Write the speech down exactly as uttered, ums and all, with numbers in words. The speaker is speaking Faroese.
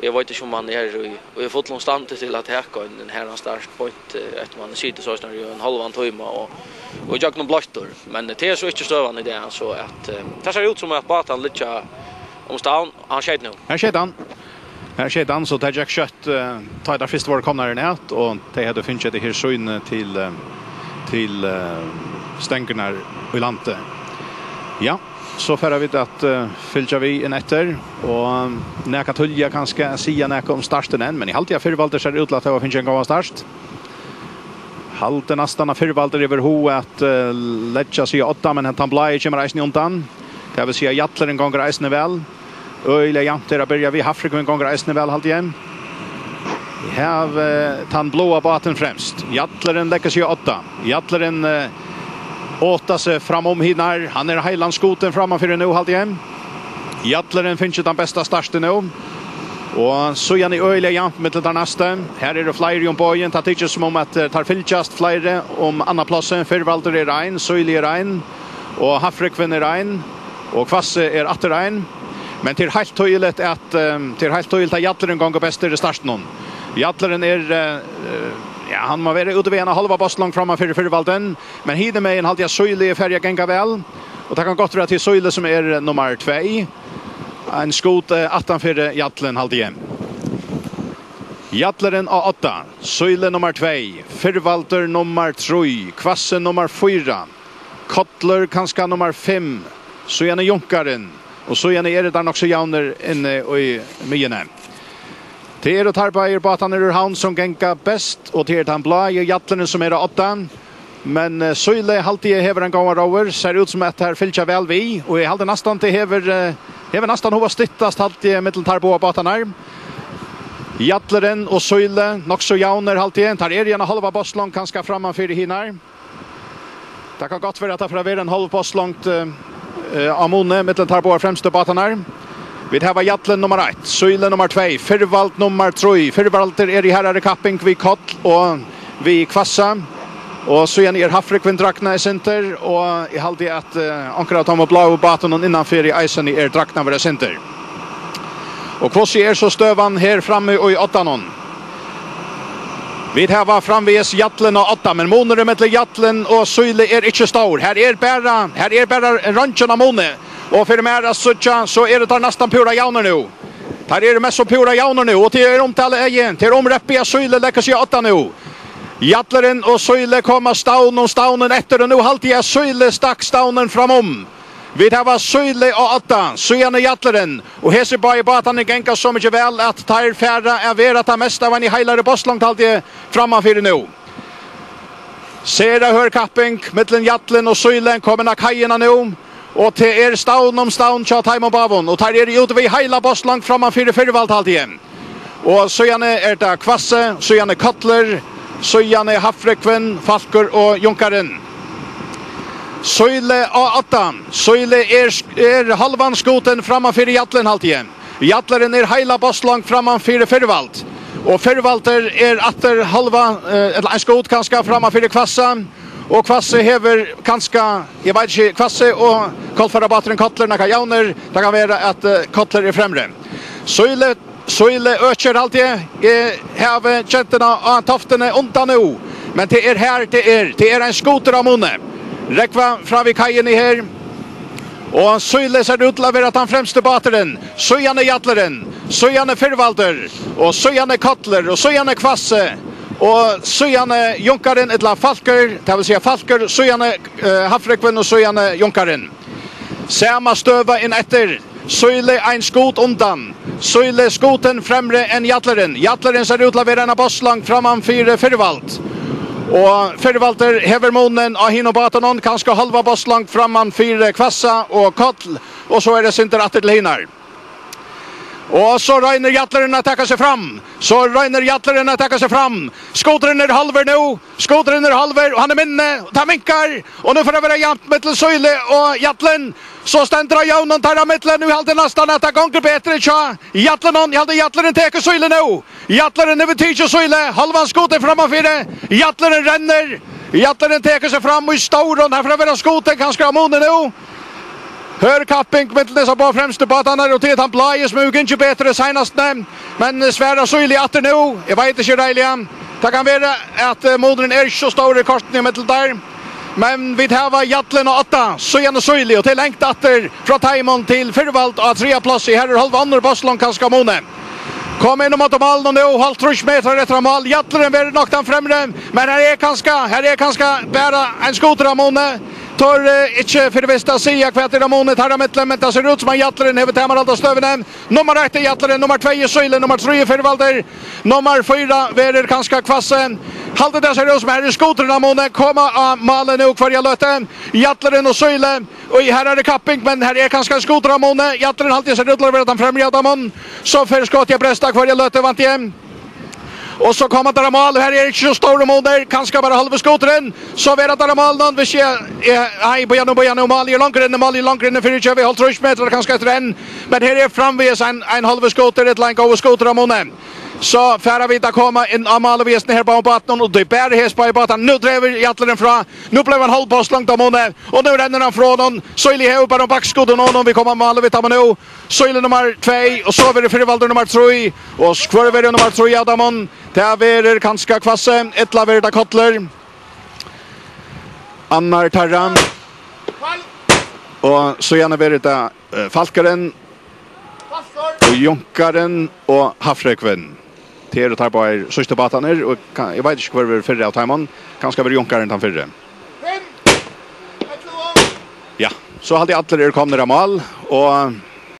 Eg veit ikki, um hann er í, í fullum standi til at taka ein, ein harðan start beint, eh, eftir man situr soleiðis í ein hálvan tíma og, og gjøgnum bløttur. Men tað er so ikki støðan í dag, so at, eh, tað sær út sum at bátarnir liggja um stavn. Hann skeyt nú. Her skeyt hann. Her skeyt hann, so tað gekk skjótt, eh, tá tær fyrst vóru komnar inn at, og tey høvdu fingið hetta her sýnið til, eh, til, eh, stongurnar í landi. Ja, so fara vit at, eh, fylgja við inn eftir, og, um, nakað tíðliga kanska at siga nakað um startin enn, men eg haldi at Firvaldur sær út til at hava fingið ein góðan start. Haldi næstan at Firvaldur hevur hug at, eh, leggja seg á odda, men hentan blái kemur eisini undan. Tað vil siga, Jallurin gongur eisini væl. Øgiliga javnt er at byrja við. Havfrúgvin gongur eisini væl, haldi eg. Her, eh, tann bláa bátin fremst. Jallurin leggur seg á odda. Jallurin, eh, otar seg fram um hinar. Hann er heilan skutin frammanfyri nú, haldi eg. Jallurin fingið tann besta startin nú. Og síðani øgiliga javnt millum tær næstu. Her eru fleiri um bogin. Tað tykist sum um at, eh, tær fylgjast fleiri um annað plássið. Firvaldur er ein, Síli er ein, og Havfrúgvin er ein, og Kvassi er aftur ein. Men tað er heilt týðiligt at, eh, tað er heilt týðiligt at Jallurin gongur best í startinum. Jallurin er, eh, eh, ja, hann má vera úti við eina hálva bátslongd frammanfyri Firvaldin, men hinumegin haldi eg at Síli er farið at ganga væl, og tað kann gott vera, at tað er Síli sum er, eh, nummar tvey. Ein skut, eh, aftanfyri Jallin, haldi eg. Jallurin á odda, Síli nummar tvey, Firvaldur nummar trý, Kvassi nummar fýra, Kollur kanska nummar fimm, síðani Junkarin, og síðani eru teir nokk so javnir inni í miðjuni. Tað eru teir báðir bátarnir úr Havn, sum ganga best, og tað er tann blái Jallurin, sum er á odda. Men, eh, Síli haldi eg hevur ein góðan róður, sær út sum at tær fylgja væl við, og eg haldi næstan tað hevur, eh, hevur næstan hug at styttast, haldi eg, millum teir báðar bátarnar. Jallurin og Síli, nokk so javnir, haldi eg. Teir eru í eina hálva bátslongd, kanska frammanfyri hinar. Tað kann gott vera, at tað fer at vera ein hálv bátslongd, eh, eh, á muni millum teir báðar fremstu bátarnar. Vit hava Jallin nummar eitt, Síli nummar tvey, Firvald nummar trý. Firvaldur er í harðari kapping við Koll og við Kvassa. Og síðani er Havfrúgvin dragnaður eitt sindur, og eg haldi, at, eh, onkur av teimum bláu bátunum innanfyri eisini er dragnaður eitt sindur. Og hvussu er so støðan her frammi í oddanum? Vit hava framvegis Jallin á odda, men munurin millum Jallin og Síli er ikki stórur. Her er bara, her er bara rongin á muni. Og fyri mær at síggja, so eru teir næstan púra javnir nú. Teir eru mest sum púra javnir nú, og tað er umtalið, tað er umreppið, at Síli leggur seg á odda nú. Jallurin og Síli koma stavn um stavnin eftir, og nú haldi eg, at Síli stakk stavnin framum. Vit hava Síli á odda, síðani Jallurin, og hesir báðir bátarnir ganga so mikið væl, at teir fara at vera tað mesta av eini heilari bátslongd, haldi eg, frammanfyri nú. Sera hørð kapping millum Jallin og Síli, komin á kaiina nú, og tað er stavn um stavn hjá teimum báðum, og teir eru úti við heila bátslongd frammanfyri Firvald, haldi eg. Og síðani er tað Kvassi, síðani Kollur, síðani Havfrúgvin, Falkur og Junkarin. Síli á odda. Síli er, er hálvan skutin frammanfyri Jallin, haldi eg. Jallurin er heila bátslongd frammanfyri Firvald. Og Firvaldur er aftur hálva, eh, ella ein skut kanska frammanfyri Kvassa. Og Kvassi hevur kanska, eg veit ikki, Kvassi og kollfararbáturin Kollur nakað javnir. Tað kann vera, at, eh, Kollur er fremri. Síli, Síli økir, haldi eg. Eg havi kentuna á toftini undan nú. Men tað er her, tað er. Tað er ein skutur á muni. Rógva fram við kaiini her. Og Síli sær út til at vera tann fremsti báturin. Síðani Jallurin. Síðani Firvaldur. Og síðani Kollur. Og síðani Kvassi. Og síðani Junkarin, ella Falkur. Tað vil siga Falkur. Síðani, eh, Havfrúgvin og síðani Junkarin. Sama støða inn eftir. Síli ein skut undan. Síli skutin fremri enn Jallurin. Jallurin sær út til at vera eina bátslongd frammanfyri Firvald. Og Firvaldur hevur munin á hinum bátunum, kanska hálva bátslongd frammanfyri Kvassa og Koll, og so er tað sindur aftur til hinar. Og so roynir Jallurin at taka seg fram. So roynir Jallurin at taka seg fram. Skuturin er hálvur nú. Skuturin er hálvur, og hann er minni, og tað minkar, og nú fer at vera javnt millum Síli og Jallin. So stendur á jøvnum teirra millum, nú haldi eg næstan, at tað gongur betri hjá Jallinum. Eg haldi, Jallurin tekur Síli nú. Jallurin hevur tikið Síli, hálvan skut er frammanfyri. Jallurin rennur. Jallurin tekur seg fram í stórum, her fer at vera skutin, kanska á muni nú. Hørð kapping millum hesar báðar fremstu bátarnar, og tað er tann blái sum hevur gingið betur í seinastuni. Men svarar Síli aftur nú? Eg veit ikki reiðiliga. Tað kann vera at, eh, munurin er ikki so stórur í kortini millum teir. Men vit hava Jarlin á átta, síðani Síli, og tað er langt aftur frá teimum til Firvald á triðja plássi. Her er hálv onnur bátslongd kanska á muni. Koma inn ímóti málinum nú, hálvtrýss metrar eftir á mál. Jarlurin verður nokk tann fremri, men her er kanska, her er kanska bara ein skutur á muni. Tori ikki fyri vist at siga hvat er á muni teirra millum, men tað sær út sum at Jarlurin hevur tamarhald á støðuni. Nummar eitt er Jarlurin, nummar tvey er Síli, nummar trý er Firvaldur, nummar fýra verður kanska Kvassi. Haldi tað sær út sum her er skuturin á muni, koma á málið nú hvørja løtu. Jarlurin og Síli, og her er tað kapping, men her er kanska ein skutur á muni. Jarlurin haldi eg sær út til at vera tann fremri av teimum. So fer skotið at bresta hvørja løtu, vænti eg. Og so koma teir á mál, her er ikki so stórur munur, kanska bara hálvi skuturin. So verða teir á mál nú, hvis eg, eg, nei, bíða nú, bíða nú, málið er longur inni, málið er longur inni, fyri tjúgu, hálvtrýss metrar kanska eftir enn. Men her er framvegis ein, ein hálvur skutur, ella ein góður skutur á muni. So fara vit at koma inn á málið við hesum her báðum bátunum, og tað er bara hesir báðir bátarnir. Nú dregur Jarlurin frá, nú bleiv ein hálv bátslongd á muni, og nú rennur hann frá honum. Síli hevur bara um bakskotið á honum, vit koma á málið við teimum nú. Síli nummar tvey, og so verður Firvaldur nummar trý, og hvør verður nummar trý av teimum? Tað verður kanska Kvassi, ella verður tað Kollur? Annar teirra. Og síðani verður tað, eh, Falkurin og Junkarin og Havfrúgvin. Tað eru teir báðir síðstu bátarnir, og ka-, eg veit ikki, hvør verður fyrri av teimum. Kanska verður Junkarin tann fyrri. Ja, so haldi eg allir eru komnir á mál, og